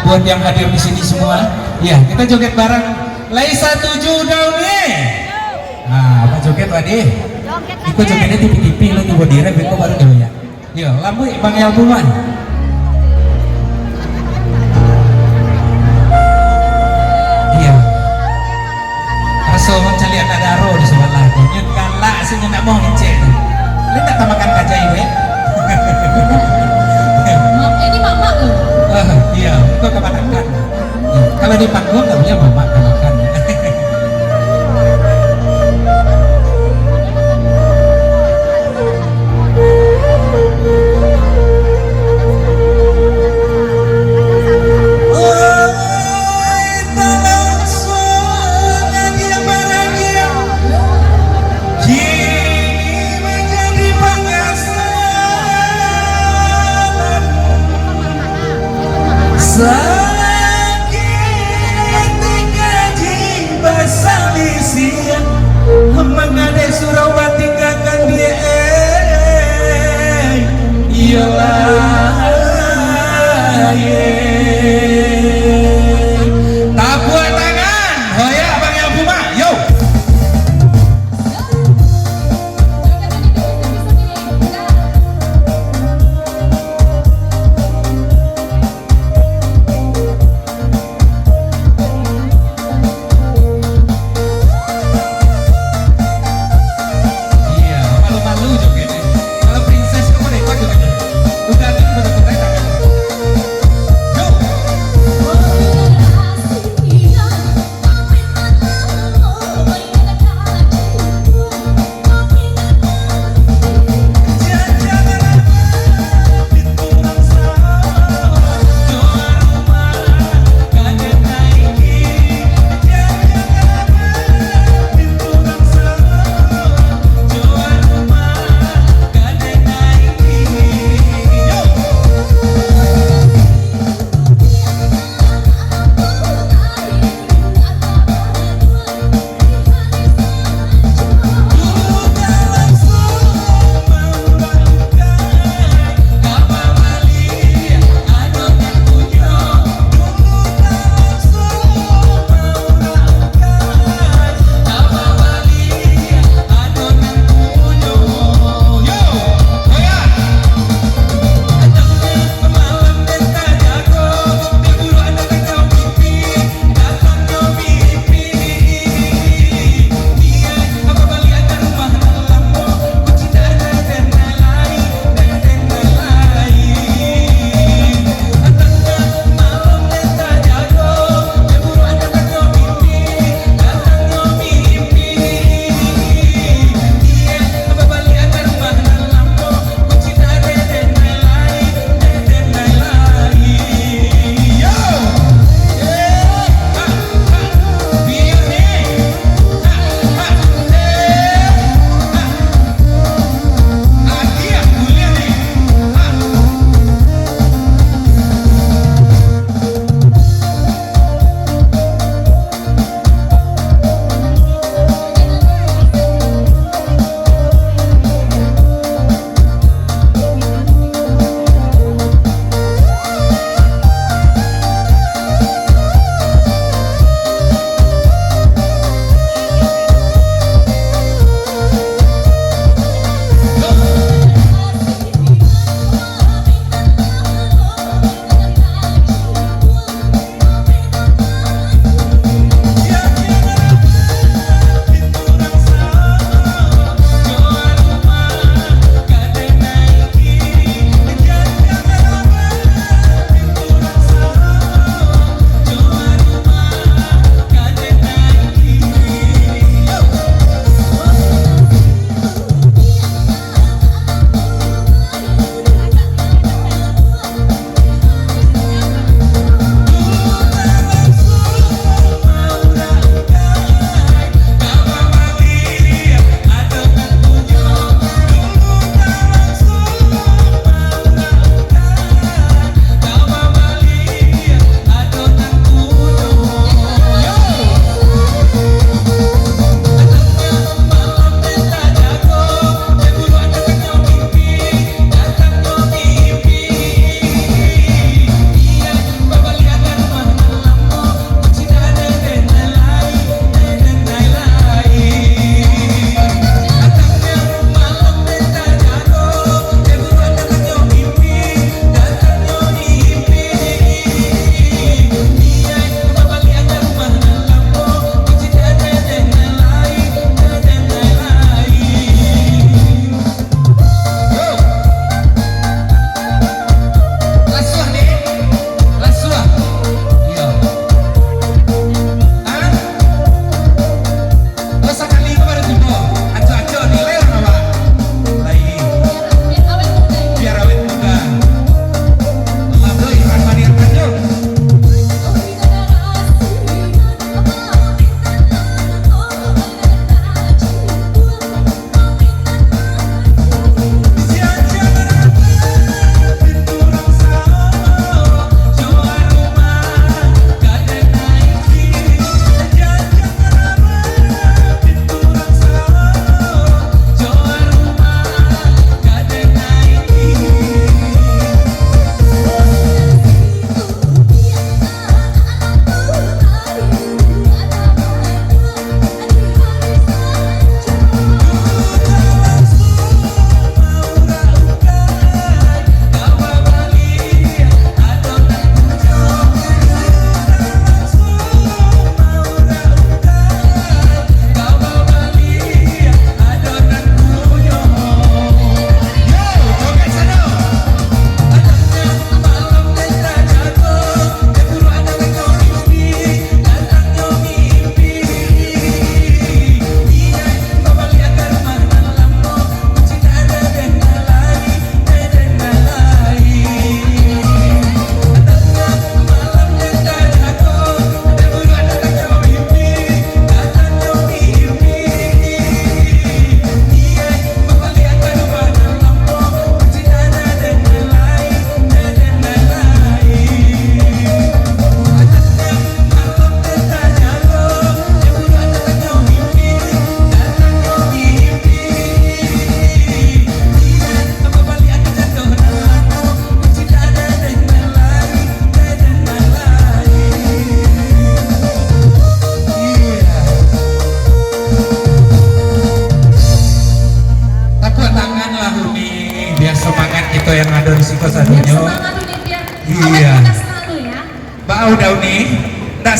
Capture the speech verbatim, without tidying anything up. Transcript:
Buat yang hadir di sini semua, ya, kita joget bareng. Lai satuju daun ye. Nah, apa joget tadi? Iko jogetnya tipi-tipi lah, tiba direm, iko baru goyang. Yo, lambuik Bang Yalbuman. Iya. Raso mancaliak nak daro di sabalah tu. Nyo galak sih, nyo nak mau ngecek tu. Lu tak tamakan kajai tu, ya? Mak, ini mamak tu. Ah, iya, kau kamanakan. Kalau di panggung tak boleh mamak tamakan. Sakik dikaji basalisiah, mangadai surau batinggakan di iyolah ye. Tapuak tangan, hoyak Bang Yang Bumak, yo. Iya, malu-malu joget, eh. Kalau princess kamu repot joget. Udah ni, udah, udah, udah. Yang ado di siko sadonyo. Semangat tu nih, biar awet muda selalu ya. Bau daun nih. Ndak